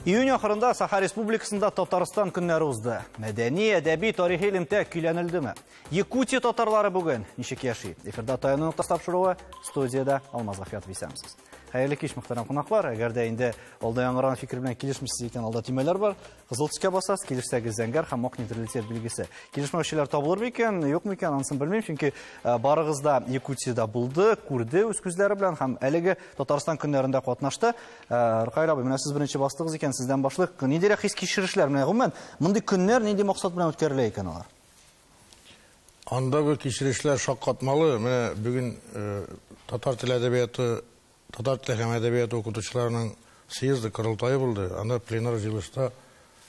Июнь ахырында Саха Республикасында Татарстан көннәре узды. Мәдәни, әдәби, тарихи элемтә көйләнелдеме? Якутия татарлары бүген ничек яши? Эфирда «Таяну ноктасы» тапшыруы, студиядә Алмаз Гафиятов. Исәнмесез. Хәерле кич, мөхтәрәм кунаклар. Әгәр дә инде алда яңгыраган фикер белән килешмисез икән, алда төймәләр бар. Кызыл төскә басасыз, килешсәгез зәңгәр һәм ак нейтралитет билгесе. Килешмәүчеләр табылыр микән, юк микән, анысын белмим, чөнки барыгыз да Якутиядә булды, күрде үз күзләре белән һәм әлеге Татарстан көннәрендә катнашты. Ркаил абый, менә сез беренче бастыгыз икән, сездән башлыйк. Ниндирәк хис-кичерешләр? Менә гомумән, мондый көннәр нинди максат белән үткәрелә икән алар? Андагы кичерешләр шаккатмалы. Менә бүген татар теле әдәбияты, татар теле һәм әдәбияты укытучыларының съезды, корылтае булды. Анда пленар җыелышта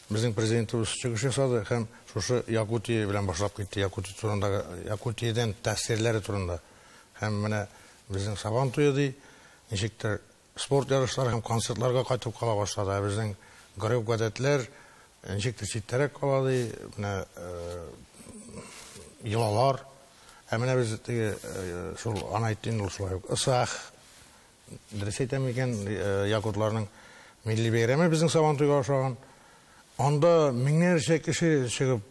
безнең президентыбыз чыгыш ясады һәм шушы Якутия белән башлап китте. Якутия турындагы, Якутиядән тәэсирләре турында. Һәм менә безнең Сабан туе ди, ничектер спорт ярышлары һәм концертларга кайтып кала башлады. Ә безнең гореф-гадәтләр ничектер читтәрәк кала ди, менә йолалар. Ә менә без теге шул ана әйтте инде ул шулай ук. Ысах, дөрес әйтәм икән, якутларның милли бәйрәме безнең Сабан туйга охшаган. Анда меңнәрчә кеше чыгып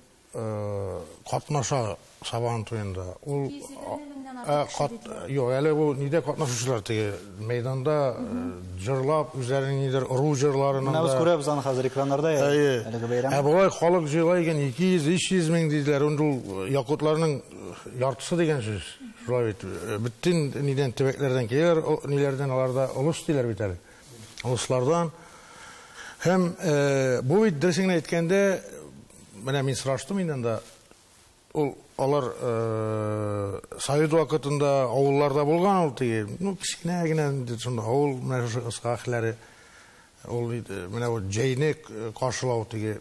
катнаша Сабан туенда. Ул юк, әле бу нидә катнашучылар теге мәйданда җырлап, үзләренең нидер ыру җырларын анда. Менә без күрәбез аны хәзер экраннарда, әлеге бәйрәм. Ә болай халык җыела икән 200-300 мең диделәр. Ул якутларның яртысы дигән сүз. Шулай бит. Бөтен нидән төбәкләрдән киләләр, ниләрдән аларда олыс диләр бит әле. Олыслардан. Һәм бу бит дөресен генә әйткәндә, менә мин сораштым инде анда, ул алар совет вакытында авылларда булган ул теге, ну кечкенә генә инде шунда авыл, менә шушы ысгахлары, ул менә бу җәйне каршылау теге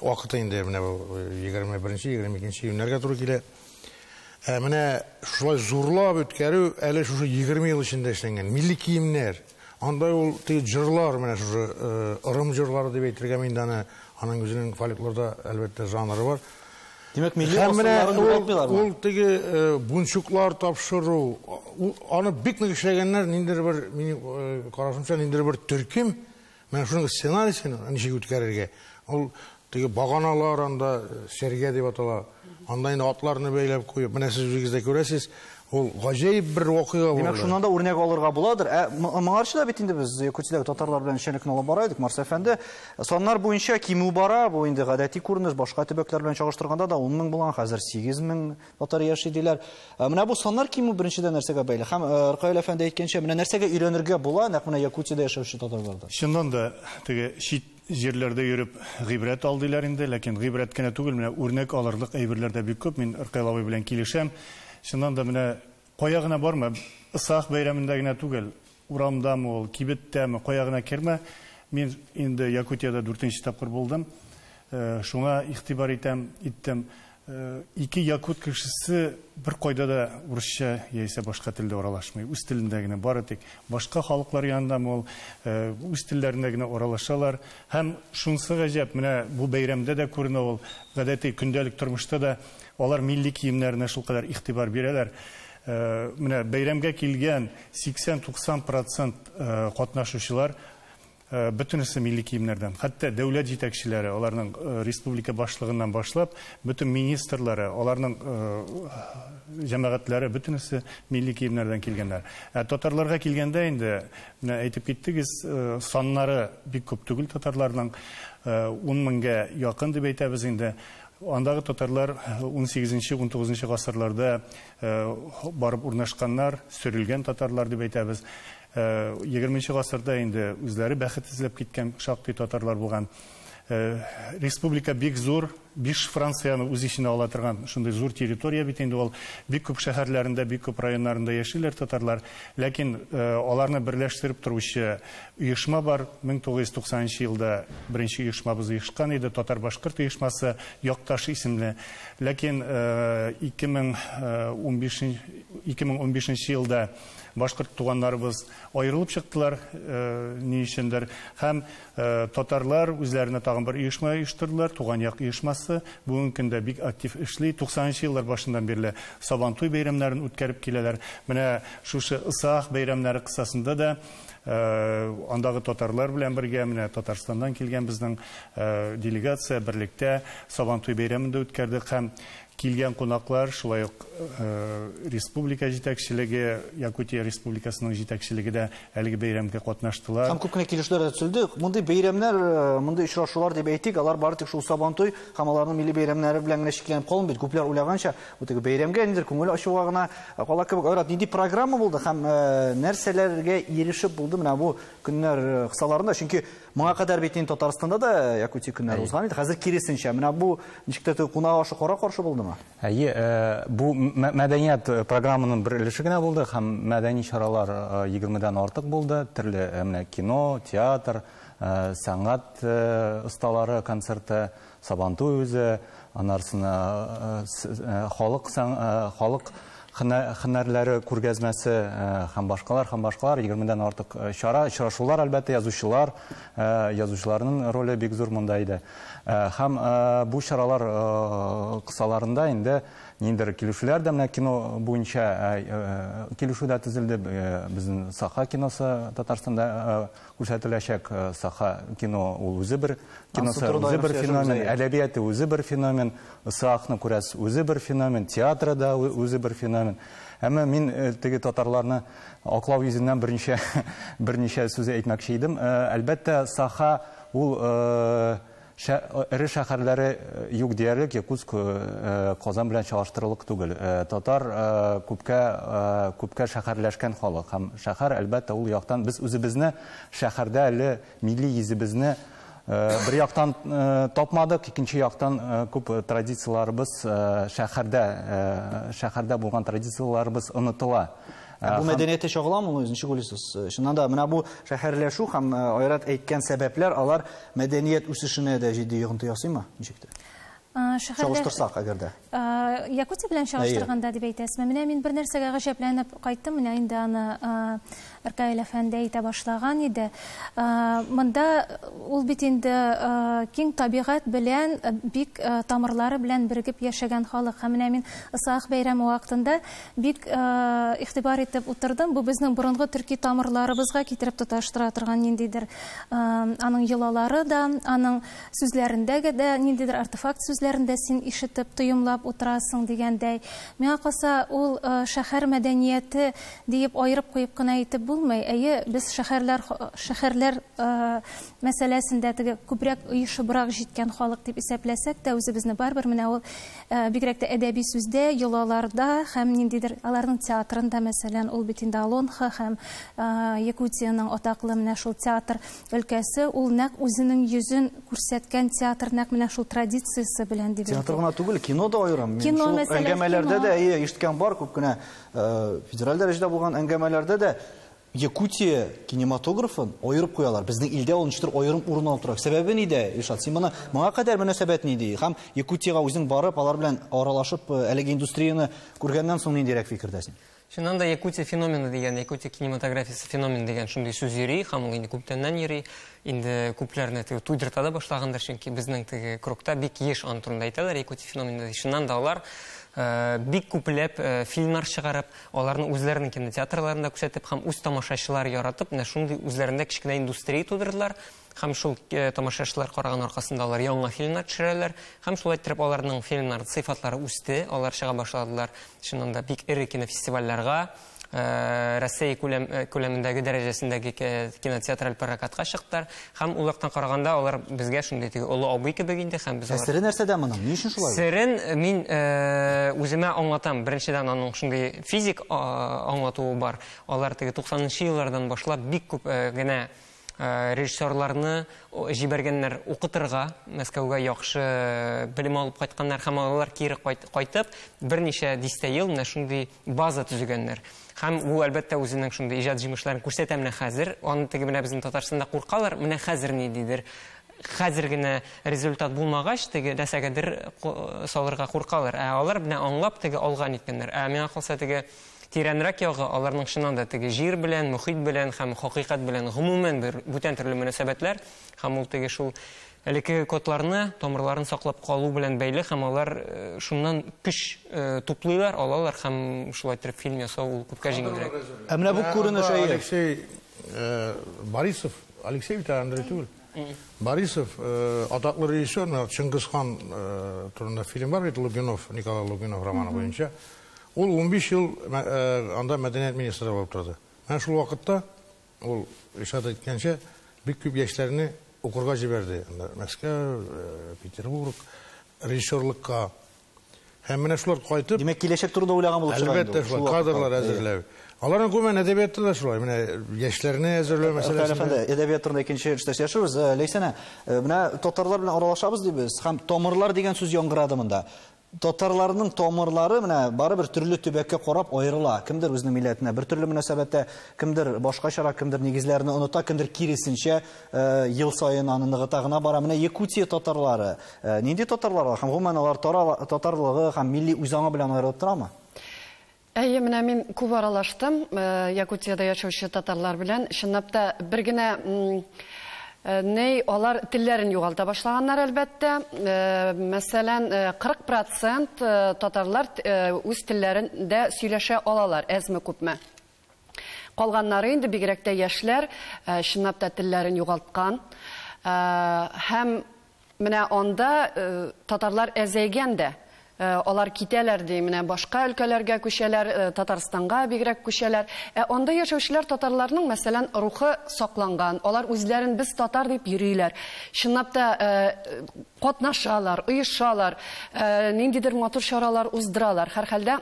вакыты инде менә бу егерме беренче, егерме икенче июньнәргә туры килә. Ә менә шулай зурлап үткәрү әле шушы 20 ел эчендә эшләнгән. Милли киемнәр, анда ул теге җырлар, менә шушы ырым җырлары дип әйтергә мин аны, аның үзенең фольклорда әлбәттә жанры бар. Димәк, милли асылларын югалтмыйлармы? Ул теге бунчуклар тапшыру, аны бик нык эшләгәннәр, ниндидер бер, минем карашымча, ниндидер бер төркем, менә шуның сценарийсын ничек үткәрергә. Ул теге баганалар анда сәргә дип атала. Анда инде атларны бәйләп куеп, менә сез үзегез дә күрәсез, ул гаҗәеп бер вакыйга булды. Димәк, шуннан да үрнәк алырга буладыр. Ә моңарчы да бит инде без Якутиядәге татарлар белән эшчәнлекне алып бара идек, Марс әфәнде. Саннар буенча кимү бара, бу инде гадәти күренеш, башка төбәкләр белән чагыштырганда да 10 мең булган, хәзер 8 мең татар яши диләр. Менә бу саннар кимү беренчедән нәрсәгә бәйле? Һәм Ркаил әфәнде әйткәнчә, менә нәрсәгә өйрәнергә була нәкъ менә Якутиядә яшәүче татарлардан? Чыннан да теге чит җирләрдә йөреп гыйбрәт ал диләр инде, ләкин гыйбрәт кенә түгел, менә үрнәк алырлык әйберләр дә бик күп. Мин Ркаил абый белән килешәм. Чыннан да менә кая гына барма, Ысах бәйрәмендә генә түгел, урамдамы ул, кибеттәме, кая гына кермә. Мин инде Якутиядә 4нче тапкыр булдым. Шуңа игътибар итәм, иттем. Ике якут кешесе бер кайда да урысча яисә башка телдә аралашмый. Үз телендә генә бары тик башка халыклар янында ул, үз телләрендә генә аралашалар. Һәм шунысы гаҗәп, менә бу бәйрәмдә дә күренә ул, гадәти көндәлек тормышта да алар милли киемнәренә шулкадәр игътибар бирәләр. Менә бәйрәмгә килгән сиксән-туксан процент катнашучылар бөтенесе милли киемнәрдән. Хәтта дәүләт җитәкчеләре, аларның республика башлыгыннан башлап, бөтен министрлары, аларның җәмәгатьләре бөтенесе милли киемнәрдән килгәннәр. Ә татарларга килгәндә инде, менә әйтеп киттегез, саннары бик күп түгел татарларның, 10 меңгә якын дип әйтәбез инде. Андагы татарлар ун сигезенче, ун тугызынчы гасырларда барып урнашканнар, сөрелгән татарлар дип әйтәбез. Егерменче гасырда инде үзләре бәхет эзләп киткән шактый татарлар булган. Республика бик зур, 5 Францияны үз эченә ала торган шундый зур территория бит инде ул. Бик күп шәһәрләрендә, бик күп районнарында яшиләр татарлар. Ләкин аларны берләштереп торучы оешма бар. Мең тугыз йөз туксанынчы елда беренче оешмабыз оешкан иде, Татар-башкорт оешмасы, Якташ исемле. Ләкин ике мең ун бишенче, ике мең ун бишенче елда башкорт туганнарыбыз аерылып чыктылар, ни өчендер. Һәм татарлар үзләренә тагын бер оешма оештырдылар, Туган як оешмасы. Бүгенге көндә бик актив эшли. Туксанынчы еллар башыннан бирле Сабантуй бәйрәмнәрен үткәреп киләләр. Менә шушы Ысах бәйрәмнәре кысасында да Андагы татарлар белән бергә менә Татарстаннан килгән безнең делегация берлектә Сабантуй бәйрәмен дә үткәрдек һәм килгән кунаклар, шулай ук республика җитәкчелеге, Якутия Республикасының җитәкчелеге дә әлеге бәйрәмгә катнаштылар. Һәм күп кенә килешүләр дә төзелде. Мондый бәйрәмнәр, мондый очрашулар дип әйтик, алар бары тик шул Сабантуй һәм аларның милли бәйрәмнәре белән генә чикләнеп калмый бит. Күпләр уйлаганча, бу теге бәйрәмгә ниндидер күңел ачуга гына кала кебек. Айрат, нинди программа булды һәм нәрсәләргә ирешеп булды менә бу көннәр кысаларында? Чөнки моңа кадәр бит инде Татарстанда да Якутия көннәре узган иде. Хәзер киресенчә, менә бу ничек тә кунак ашы кара каршы булдымы? Әйе, бу мәдәният программаның бер өлеше генә булды һәм мәдәни чаралар 20-дән артык булды. Төрле менә кино, театр, сәнгать осталары концерты, Сабантуй үзе, анарсына халык халык һөнәрләре күргәзмәсе һәм башкалар, һәм башкалар 20-дән артык чара, очрашулар, әлбәттә, язучылар, язучыларның роле бик зур монда иде. Һәм бу чаралар кысаларында инде ниндидер килешүләр дә менә кино буенча килешү дә төзелде. Безнең Саха киносы Татарстанда күрсәтеләчәк. Саха кино ул үзе бер киносы, үзе бер феномен, әдәбияты үзе бер феномен, Сахны күрәс үзе бер феномен, театры да үзе бер феномен. Әмма мин теге татарларны аклау йөзеннән берничә сүз әйтмәкче идем. Әлбәттә, Саха ул эре шәһәрләре юк диярлек, Якутск Казан белән чагыштырырлык түгел. Татар күпкә шәһәрләшкән халык һәм шәһәр, әлбәттә, ул яктан без үзебезне шәһәрдә әле милли йөзебезне бер яктан тапмадык, икенче яктан күп традицияләребез шәһәрдә булган традицияләребез онытыла. Бу мәдәнияттә чагыламы ул, ничек уйлыйсыз? Чыннан да менә бу шәһәрләшү һәм Айрат әйткән сәбәпләр, алар мәдәният үсешенә дә җитди йогынты ясыймы, ничек тә? Чагыштырсак әгәр дә. Якутия белән чагыштырганда дип әйтәсезме? Менә мин бер нәрсәгә гаҗәпләнеп кайттым, менә инде аны Ркаил әфәнде әйтә башлаган иде. Монда ул бит инде киң табигать белән, бик тамырлары белән берегеп яшәгән халык. Һәм менә мин Ысаах бәйрәме вакытында бик игътибар итеп утырдым. Бу безнең борынгы төрки тамырларыбызга китереп тоташтыра торган ниндидер аның йолалары да, аның сүзләрендәге дә ниндидер артефакт сүзләрендә син ишетеп, тоемлап утырасың дигәндәй. Миңа калса, ул шәһәр мәдәнияте диеп аерып куеп кына әйтеп булмый. Әйе, без шәһәрләр мәсьәләсендә теге күбрәк оешыбрак җиткән халык дип исәпләсәк тә, үзебезне барыбер менә ул бигрәк тә әдәби сүздә, йолаларда һәм ниндидер аларның театрында, мәсәлән, ул бит инде Алонха һәм Якутиянең атаклы менә шул театр өлкәсе, ул нәкъ үзенең йөзен күрсәткән театр, нәкъ менә шул традициясе белән дип. Театр гына түгел, кино да аерым. Кино мәсәлән, әңгәмәләрдә дә, әйе, ишеткән бар, күп кенә федераль дәрәҗәдә булган әңгәмәләрдә дә Якутия кинематографын аерып куялар. Безнең илдә ул ничектер аерым урын алып тора. Сәбәбе нидә, Илшат? Син моны моңа кадәр мөнәсәбәт нинди? Һәм Якутиягә үзең барып, алар белән аралашып, әлеге индустрияне күргәннән соң ниндирәк фикердә син? Чыннан да Якутия феномены дигән, Якутия кинематографиясе феномен дигән шундый сүз йөри, һәм ул инде күптәннән йөри. Инде күпләрне теге туйдырта да башлагандыр, чөнки безнең теге кругта бик еш аның турында әйтәләр, Якутия феномены. Чыннан да алар бик күпләп фильмнар чыгарып, аларны үзләренең кинотеатрларында күрсәтеп һәм үз тамашачылар яратып, менә шундый үзләрендә кечкенә индустрия тудырдылар. Һәм шул тамашачылар караган аркасында алар яңа фильмнар төшерәләр. Һәм шулай итеп аларның фильмнар сыйфатлары үсте, алар чыга башладылар. Чыннан да бик эре кинофестивальләргә, Россия күләмендәге дәрәҗәсендәге кинотеатраль прокатка чыктылар. Һәм ул яктан караганда алар безгә шундый теге олы абый кебек инде, һәм без алар Сере нәрсәдә моның? Ни өчен шулай? Серен мин үземә аңлатам. Беренчедән, аның шундый физик аңлатуы бар. Алар теге туксанынчы еллардан башлап бик күп генә режиссерларны җибәргәннәр укытырга, Мәскәүгә яхшы белем алып кайтканнар һәм алар кире кайтып берничә дистә ел менә шундый база төзегәннәр. Һәм бу әлбәттә үзенең шундый иҗат җимешләрен күрсәтә менә хәзер. Аны теге менә безнең Татарстанда куркалар, менә хәзер ниндидер хәзер генә результат булмагач, теге нәрсәгәдер салырга куркалар. Ә алар менә аңлап теге алган иткәннәр. Ә миңа калса теге тирәнрәк ягы аларның чыннан да теге җир белән, мөхит белән һәм хакыйкать белән гомумән бер бүтән төрле мөнәсәбәтләр һәм ул теге шул элекке кодларны, тамырларын саклап калу белән бәйле һәм алар шуннан көч туплыйлар, алалар һәм шулай итеп фильм ясау ул күпкә җиңелрәк. Ә менә бу күренеш, әйе. Алексей Борисов, Алексей бит, Андрей түгел. Борисов, атаклы режиссер, Чингис хан турында фильм бар бит, Лугинов, Николай Лугинов романы буенча. Ул 15 ел анда мәдәният министры булып торды. Менә шул вакытта ул, Ришат әйткәнчә, бик күп яшьләрне укырга җибәрде. Мәскәү, Петербург, режиссерлыкка. Һәм менә шулар кайтып, Димәк, киләчәк турында уйлаган булып чыга инде. Әлбәттә, шулай кадрлар әзерләү. Аларның гомумән әдәбиятта да шулай. Менә яшьләрне әзерләү мәсьәләсендә. Әдәбият турында икенче эштә сөйләшербез. Ләйсәнә, менә татарлар белән аралашабыз дибез һәм тамырлар дигән сүз яңгырады монда. Татарларның тамырлары менә барыбер төрле төбәккә карап аерыла. Кемдер үзенең милләтенә бер төрле мөнәсәбәттә, кемдер башкачарак, кемдер нигезләрне оныта, кемдер киресенчә ел саен аны ныгыта гына бара. Менә Якутия татарлары, нинди татарлар һәм гомумән алар татарлыгы һәм милли үзаңы белән аерылып торамы? Әйе, менә мин күп аралаштым Якутиядә яшәүче татарлар белән. Чынлап та бер генә ней алар телләрен югалта башлаганнар, әлбәттә. Мәсәлән, 40% татарлар үз телләрендә сөйләшә алалар, әзме күпме. Калганнары инде бигрәк тә яшьләр, чынлап та телләрен югалткан. Һәм менә анда татарлар әзәйгән дә. Алар китәләр ди, менә башка өлкәләргә күчәләр, Татарстанга бигрәк күчәләр. Ә анда яшәүчеләр татарларның, мәсәлән, рухы сакланган. Алар үзләрен без татар дип йөриләр. Чынлап та катнашалар, оешалар, ниндидер матур чаралар уздыралар. Һәрхәлдә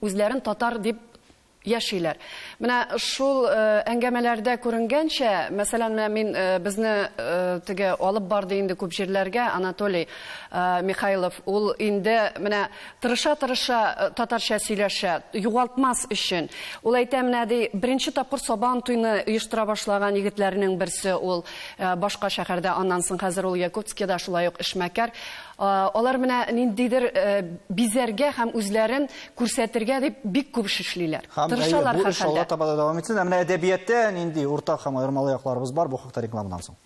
үзләрен татар дип яшиләр. Менә шул әңгәмәләрдә күренгәнчә, мәсәлән, менә мин безне теге алып барды инде күп җирләргә Анатолий Михайлов. Ул инде менә тырыша-тырыша татарча сөйләшә, югалтмас өчен. Ул әйтә, менә ди, беренче тапкыр Сабан туйны оештыра башлаган егетләрнең берсе ул башка шәһәрдә, аннан соң хәзер ул Якутскида шулай ук эшмәкәр. Алар менә ниндидер бизәргә һәм үзләрен күрсәтергә дип бик күп эш эшлиләр. Тырышалар һәрхәлдә. Бу эш алга таба да дәвам итсен. Ә менә әдәбиятта нинди уртак һәм аермалы якларыбыз бар, бу хакта рекламадан соң.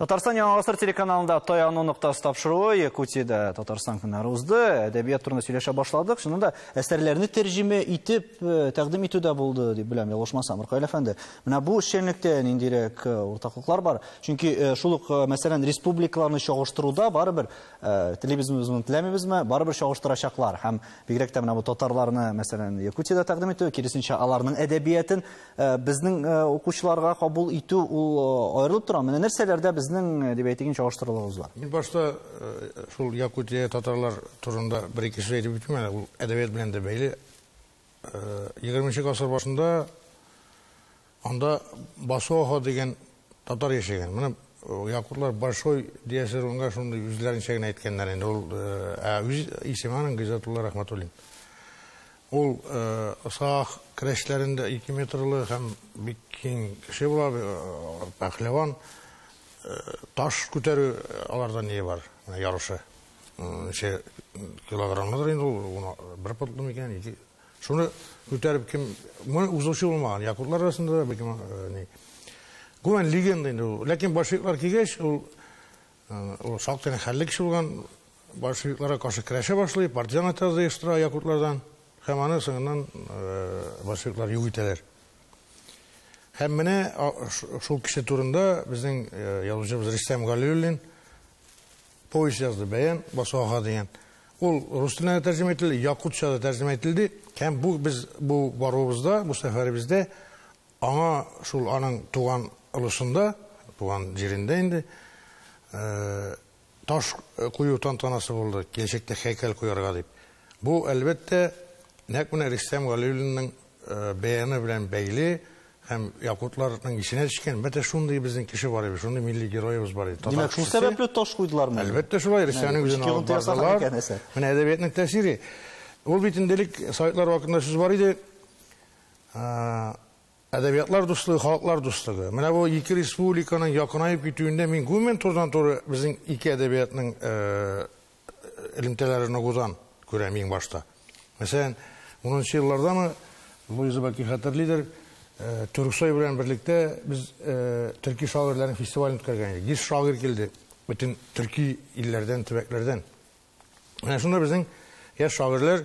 Татарстан Яңа Гасыр телеканалында Таяну ноктасы тапшыруы Якутиядә Татарстан көннәре узды. Әдәбият турында сөйләшә башладык. Шуннан да әсәрләрне тәрҗемә итеп тәкъдим итү дә булды дип беләм, ялгышмасам. Ркаил әфәнде, менә бу эшчәнлектә ниндирәк уртаклыклар бар? Чөнки шул ук, мәсәлән, республикаларны чагыштыруда барыбер телибезме, теләмибезме, барыбер чагыштырачаклар. Һәм бигрәк тә менә бу татарларны, мәсәлән, Якутиядә тәкъдим итү, киресенчә аларның әдәбиятын безнең укучыларга кабул итү ул аерылып тора. Менә нәрсәләрдә безнең дип әйтеген чагыштырылыгыбыз бар. Мин башта шул Якутия татарлар турында бер-ике сүз әйтеп үтим әле, ул әдәбият белән дә бәйле. 20 гасыр башында анда Басоха дигән татар яшәгән. Менә якутлар Большой диясе урынга шундый үзләренчә генә әйткәннәр инде. Ул үз исеме аның Гыйззәтулла Рәхмәтуллин. Ул Ысаах көрәшләрендә 2 метрлы һәм бик киң кеше була, пәһлеван. Таш күтәрү аларда не бар, менә ярышы. Ничә килограммдыр инде ул, бер потлы микән, ике. Шуны күтәреп кем, моны узучы булмаган, якутлар арасында да бик, ни. Гомумән легенда инде ул. Ләкин большевиклар килгәч, ул шактый гына хәлле кеше булган, большевикларга каршы көрәшә башлый, партизан отряды оештыра якутлардан, һәм аны соңыннан большевиклар юк итәләр. Һәм менә шул кеше турында безнең язучыбыз Рөстәм Галиуллин повесть язды, Бәян Басоха дигән. Ул рус теленә дә тәрҗемә ителде, якутча да тәрҗемә ителде. Һәм бу без бу баруыбызда, бу сәфәребездә аңа шул аның туган ылышында, туган җирендә инде таш кую тантанасы булды, киләчәктә һәйкәл куярга дип. Бу әлбәттә нәкъ менә Рөстәм Галиуллинның бәяны белән бәйле һәм якутларның исенә төшкән, бәтә шундый безнең кеше бар иде, шундый милли героебыз бар иде. Димәк, шул сәбәпле таш куйдылармы? Әлбәттә шулай, Рөстәмнең үзен алып бардылар. Менә әдәбиятның тәэсире. Ул бит инде элек советлар вакытында сүз бар иде. Әдәбиятлар дуслыгы, халыклар дуслыгы. Менә бу ике республиканың якынаеп китүендә мин гомумән турыдан-туры безнең ике әдәбиятның элемтәләрен ныгудан күрәм иң башта. Мәсәлән, 10 еллардамы Луиза бәлки хәтерлидер, Түрксой белән берлектә без төрки шагыйрьләрнең фестивален үткәргән идек. 100 шагыйрь килде бөтен төрки илләрдән, төбәкләрдән. Менә шунда безнең яшь шагыйрьләр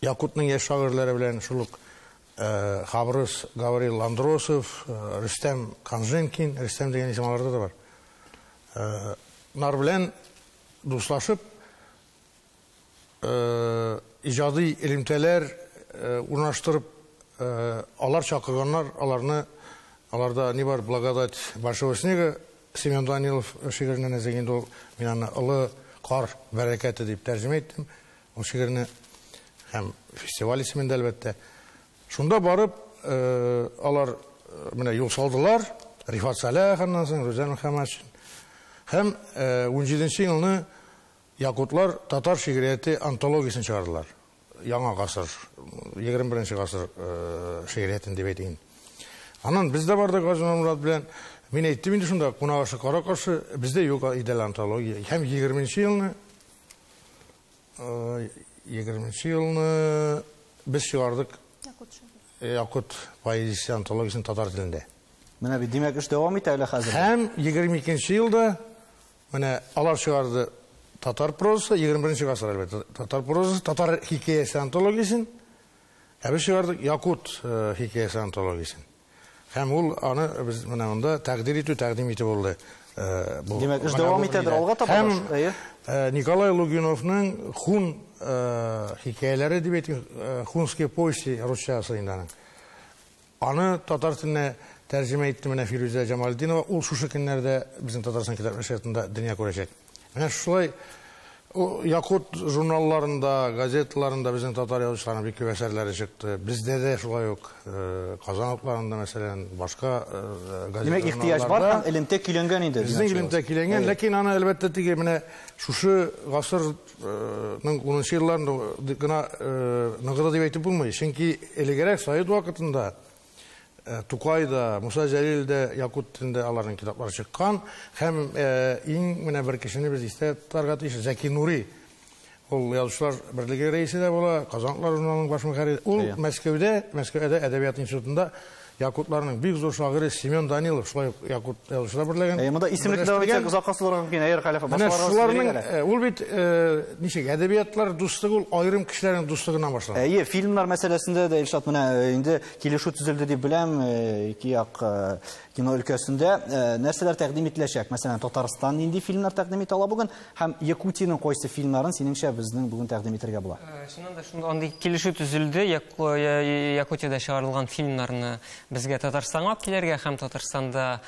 Якутның яшь шагыйрьләре белән шул ук Хабрыс Гаврил Андросов, Рөстәм Канженкин, Рөстәм дигән исем аларда да бар. Нар белән дуслашып, иҗади элемтәләр урнаштырып, алар чакырганнар, аларны, аларда ни бар, «Благодать большого снега», Семен Данилов шигыреннән әзер инде ул, мин аны «Олы кар бәрәкәте» дип тәрҗемә иттем. Ул шигырьне һәм фестиваль исемендә, әлбәттә. Шунда барып, алар менә юл салдылар, Рифат Сәләх, аннан соң Рүзәл Мөхәммәтшин. Һәм 17 елны якутлар татар шигърияте антологиясен чыгардылар. Яңа гасыр, 21 гасыр шигъриятен дип әйтейин. Аннан без дә бардык Газинур Мурат белән. Мин әйттем инде шунда, кунак ашы, кара каршы, бездә юк иде әле антология. Һәм 20 елны, 20 елны без чыгардык Якут поэзиясе антологиясен татар телендә. Менә бит, димәк, эш дәвам итә әле хәзер. Һәм 22 елда менә алар чыгарды татар прозасы, 21 гасыр әлбәттә, татар прозасы, татар хикәясе антологиясен, ә без чыгардык якут хикәясе антологиясен. Һәм ул аны без менә монда тәкъдир итү, тәкъдим итү булды. Димәк, эш дәвам итәдер, алга таба. Һәм Николай Лугиновның хун хикәяләре дип әйтик, хунские повести русчасы инде аның. Аны татар теленә тәрҗемә итте менә Фирүзә Җамалетдинова. Ул шушы көннәрдә безнең Татарстан китап нәшриятында дөнья күрәчәк. Менә шулай якут журналларында, газеталарында безнең татар язучыларының бик күп әсәрләре чыкты. Бездә дә шулай ук, Казан утларында, мәсәлән, башка газета. Димәк, ихтыяҗ бар һәм элемтә көйләнгән инде. Безнең элемтә көйләнгән, ләкин аны әлбәттә теге менә шушы гасырның 10 елларында гына ныгыды дип әйтеп булмый. Чөнки элегрәк Совет вакытында Тукай да, Муса Җәлил дә якут телендә аларның китаплары чыккан. Һәм иң менә бер кешене без истә тотарга тиеш, Зәки Нури. Ул Язучылар берлеге рәисе дә була, Казан утлары журналының баш мөхәррире. Ул Мәскәүдә, Мәскәүдә әдәбият институтында якутларның бик зур шагыйре Семен Данилов, шулай ук якут язучылар берлеген. Монда исемлек дәвам итсәк, озакка сузылырга мөмкин. Әйер Хәлиф, Менә шуларның, ул бит ничек, әдәбиятлар дуслыгы ул аерым кешеләрнең дуслыгыннан башлана. Әйе, фильмнар мәсьәләсендә дә Илшат менә инде килешү төзелде дип беләм, ике як кино өлкәсендә нәрсәләр тәкъдим ителәчәк? Мәсәлән, Татарстан нинди фильмнар тәкъдим итә ала бүген һәм Якутиянең кайсы фильмнарын синеңчә безнең бүген тәкъдим итәргә була? Чыннан да шунда андый килешү төзелде. Якутиядә чыгарылган фильмнарны безгә Татарстанга алып килергә һәм Татарстанда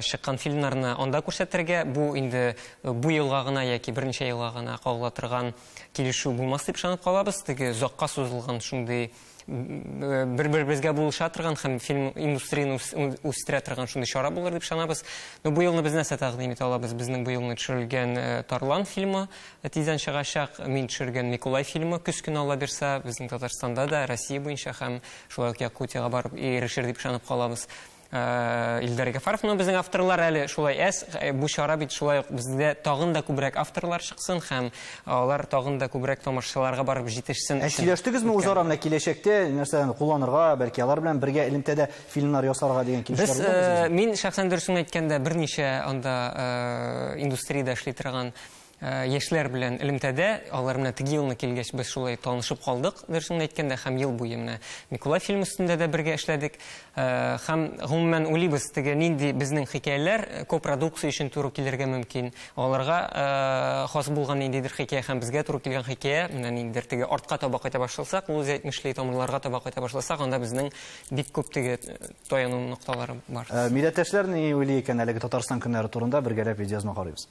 чыккан фильмнарны анда күрсәтергә. Бу инде бу елга гына яки берничә елга гына кагыла торган килешү булмас дип ышанып калабыз. Теге озакка сузылган шундый бер-беребезгә булыша торган һәм фильм индустрияне үстерә торган шундый чара булыр дип ышанабыз. Но бу елны без нәрсә тәкъдим итә алабыз? Безнең бу елны төшерелгән Тарлан фильмы тиздән чыгачак, мин төшергән Микулай фильмы көз көне ала бирсә, безнең Татарстанда да, Россия буенча һәм шулай ук Якутиягә барып ирешер дип ышанып калабыз. Илдар Гафаров, но безнең авторлар әле шулай әз, бу чара бит шулай ук бездә тагын да күбрәк авторлар чыксын һәм алар тагын да күбрәк тамашачыларга барып җитешсен. Ә сөйләштегезме үзара менә киләчәктә нәрсәне кулланырга, бәлки алар белән бергә элемтәдә фильмнар ясарга дигән килешүләр булдымы? Мин шәхсән дөресен әйткәндә берничә анда индустриядә эшли торган яшьләр белән элемтәдә, алар менә теге елны килгәч без шулай танышып калдык, дөресен әйткәндә, һәм ел буе менә Микулай фильм өстендә дә бергә эшләдек. Һәм гомумән уйлыйбыз, теге нинди безнең хикәяләр копродукция өчен туры килергә мөмкин. Аларга хас булган ниндидер хикәя һәм безгә туры килгән хикәя, менә ниндидер теге артка таба кайта башласак, ул үзе әйтмешли, тамырларга таба кайта башласак, анда безнең бик күп теге таяну нокталары бар. Милләттәшләр ни уйлый икән әлеге Татарстан көннәре турында бергәләп видеоязма карыйбыз.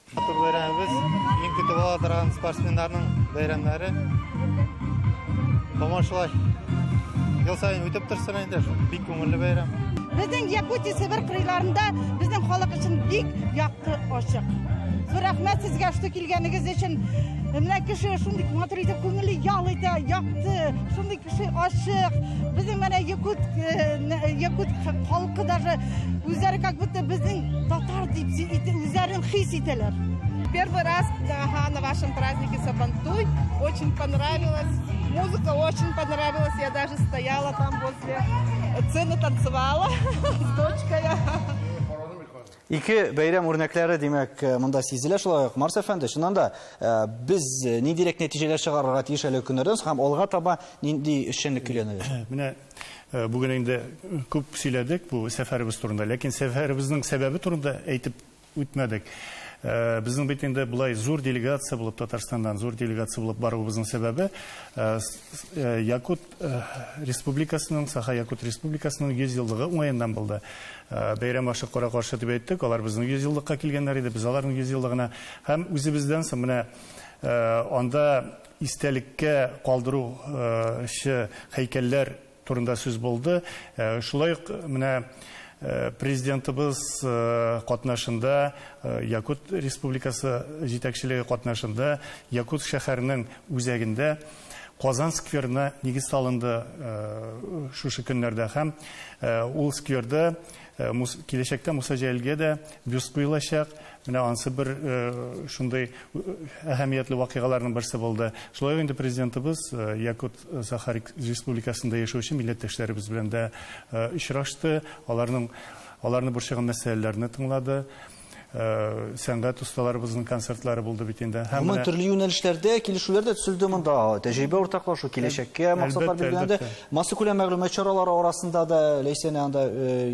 Матур бәйрәмебез, иң көтеп ала торган спортсменнарның бәйрәмнәре. Тамашалар ел саен үтеп торсын инде, бик күңелле бәйрәм. Безнең Якутия Себер кырыйларында безнең халык өчен бик якты, ачык. Зур рәхмәт сезгә шушы килгәнегез өчен. Менә кеше шундый матур итеп күңелле ял итә, якты, шундый кеше ачык. Безнең менә якут халкы даже үзләре как будто безнең татар дип үзләрен хис итәләр. Первый раз, ага, на вашем празднике Сабантуй. Очень понравилось. Музыка очень понравилась. Я даже стояла там возле сцены, танцевала с дочкой. Ике бәйрәм үрнәкләре, димәк, монда сизелә шулай ук. Марс әфәнде, чыннан да без ниндирәк нәтиҗәләр чыгарырга тиеш әле көннәрдән соң һәм алга таба нинди эшчәнлек көйләнелер? Менә бүген инде күп сөйләдек бу сәфәребез турында, ләкин сәфәребезнең сәбәбе турында әйтеп үтмәдек. Безнең бит инде болай зур делегация булып, Татарстаннан зур делегация булып баруыбызның сәбәбе Якут Республикасының, Саха Якут Республикасының 100 еллыгы уңаеннан булды. Бәйрәм ашы кара каршы дип әйттек, алар безнең 100 еллыкка килгәннәр иде, без аларның 100 еллыгына. Һәм үзебездән соң менә анда истәлеккә калдыручы һәйкәлләр турында сүз булды. Шулай ук менә президентыбыз катнашында, Якут Республикасы җитәкчелеге катнашында Якут шәһәренең үзәгендә Казан скверына нигез салынды шушы көннәрдә, һәм ул скверда киләчәктә Муса Җәлилгә дә бюст куелачак. Менә ансы бер шундый әһәмиятле вакыйгаларның берсе булды. Шулай ук инде президентыбыз Якут Саха Республикасында яшәүче милләттәшләребез белән дә очрашты, аларны борчыган мәсьәләләрне тыңлады. Сәнгать осталарыбызның концертлары булды бит инде. Гомумән төрле юнәлешләрдә килешүләр дә төзелде монда. Тәҗрибә уртаклашу, киләчәккә максатлар билгеләнде. Массакүләм мәгълүмат чаралары арасында да Ләйсәнә анда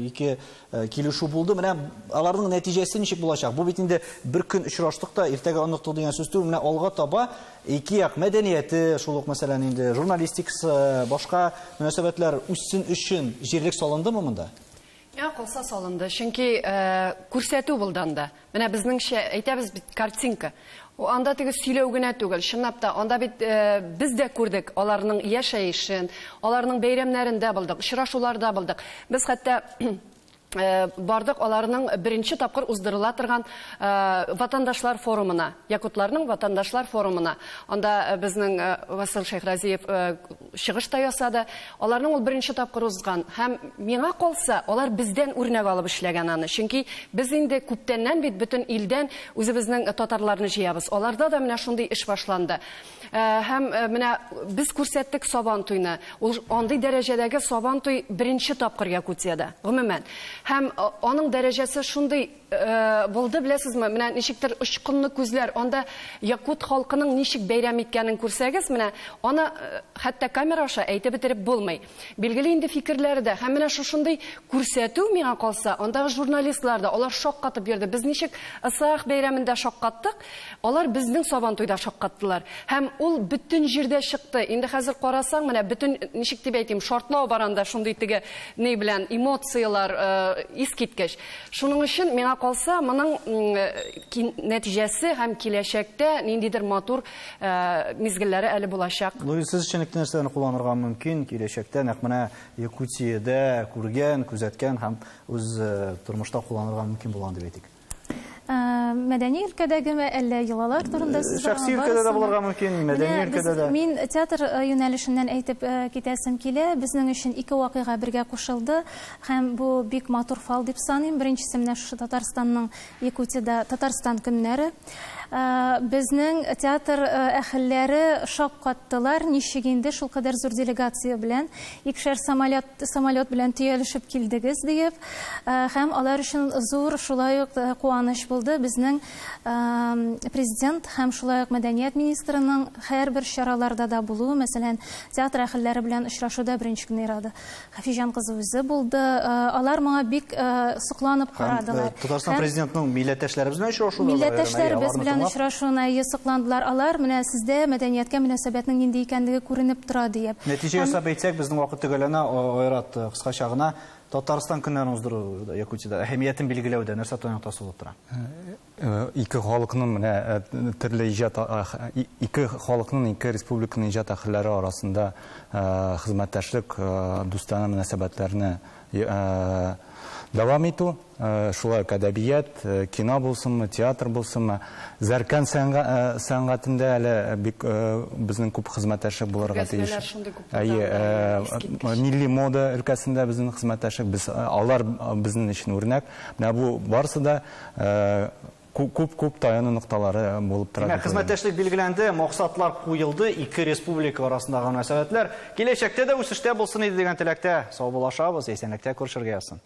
ике килешү булды. Менә аларның нәтиҗәсе ничек булачак? Бу бит инде бер көн очраштык та, иртәгә оныттык дигән сүз түгел. Менә алга таба ике як мәдәнияте, шул ук мәсәлән инде журналистикасы, башка мөнәсәбәтләр үссен өчен җирлек салындымы монда? Миңа калса салынды, чөнки күрсәтү булды анда. Менә безнеңчә әйтәбез бит картинка. Анда теге сөйләү генә түгел, чынлап та анда бит без дә күрдек аларның яшәешен, аларның бәйрәмнәрендә булдык, очрашуларда булдык. Без хәтта бардык аларның беренче тапкыр уздырыла торган ватандашлар форумына, якутларның ватандашлар форумына. Анда безнең Васил Шәйхразиев чыгыш та ясады. Аларның ул беренче тапкыр узган. Һәм миңа калса, алар бездән үрнәк алып эшләгән аны. Чөнки без инде күптәннән бит бөтен илдән үзебезнең татарларны җыябыз. Аларда да менә шундый эш башланды. Һәм менә без күрсәттек Сабан туйны. Ул андый дәрәҗәдәге Сабан туй беренче тапкыр Якутиядә, гомумән. Һәм аның дәрәҗәсе шундый булды, беләсезме? Менә ничектер очкынлы күзләр, анда якут халкының ничек бәйрәм иткәнен күрсәгез, менә аны хәтта камера аша әйтеп бетереп булмый. Билгеле инде фикерләре дә. Һәм менә шушындый күрсәтү миңа калса, андагы журналистлар да, алар шаккатып йөрде. Без ничек Ысыах бәйрәмендә шаккаттык, алар безнең Сабан туйда шаккаттылар. Һәм ул бөтен җирдә чыкты. Инде хәзер карасаң, менә бөтен, ничек дип әйтим, шартлау бар анда, шундый теге ни белән эмоцияләр искиткеч. Шуның өчен миңа калса, моның нәтиҗәсе һәм киләчәктә ниндидер матур мизгелләре әле булачак. Луис, сез өчен нәрсәләрне кулланырга мөмкин киләчәктә, нәкъ менә Якутиядә күргән, күзәткән һәм үз тормышта кулланырга мөмкин булган дип әйтик? Мәдәни өлкәдәгеме, әллә йолалар турында сүз бармы? Шәхси өлкәдә дә булырга мөмкин, мәдәни өлкәдә дә. Мин театр юнәлешеннән әйтеп китәсем килә. Безнең өчен ике вакыйга бергә кушылды һәм бу бик матур фал дип саныйм. Беренчесе менә шушы Татарстанның Якутиядә Татарстан көннәре. Безнең театр әһелләре шаккаттылар, ничек инде шулкадәр зур делегация белән икешәр самолет белән төялешеп килдегез диеп, һәм алар өчен зур шулай ук куаныч булды. Безнең президент һәм шулай ук мәдәният министрының һәрбер чараларда да булуы, мәсәлән, театр әһелләре белән очрашуда беренче көнне Ирада Хафиҗан кызы үзе булды. Алар моңа бик сокланып карадылар. Татарстан президентының милләттәшләребез белән очрашуы, милләттәшләребез белән очрашуына сокландылар. Алар менә сездә мәдәнияткә мөнәсәбәтнең нинди икәнлеге күренеп тора диеп. Нәтиҗә ясап әйтсәк, безнең вакыт төгәлләнә, Айрат, кыскача гына Татарстан көннәрен уздыру Якутиядә әһәмиятен билгеләүдә нәрсә ноктасы булып тора? Ике халыкның менә төрле иҗат, ике халыкның, ике республиканың иҗат әһелләре арасында хезмәттәшлек, дустанә мөнәсәбәтләрне дәвам итү, шулай ук әдәбият, кино булсынмы, театр булсынмы, зәркән сәнгатендә әле бик безнең күп хезмәттәшлек булырга тиеш. Милли мода өлкәсендә безнең хезмәттәшлек, без алар безнең өчен үрнәк. Менә бу барысы да күп-күп таяну нокталары булып тора. Хезмәттәшлек билгеләнде, максатлар куелды, ике республика арасындагы мөнәсәбәтләр киләчәктә дә үсештә булсын иде дигән теләктә саубуллашабыз, исәнлектә күрешергә язсын.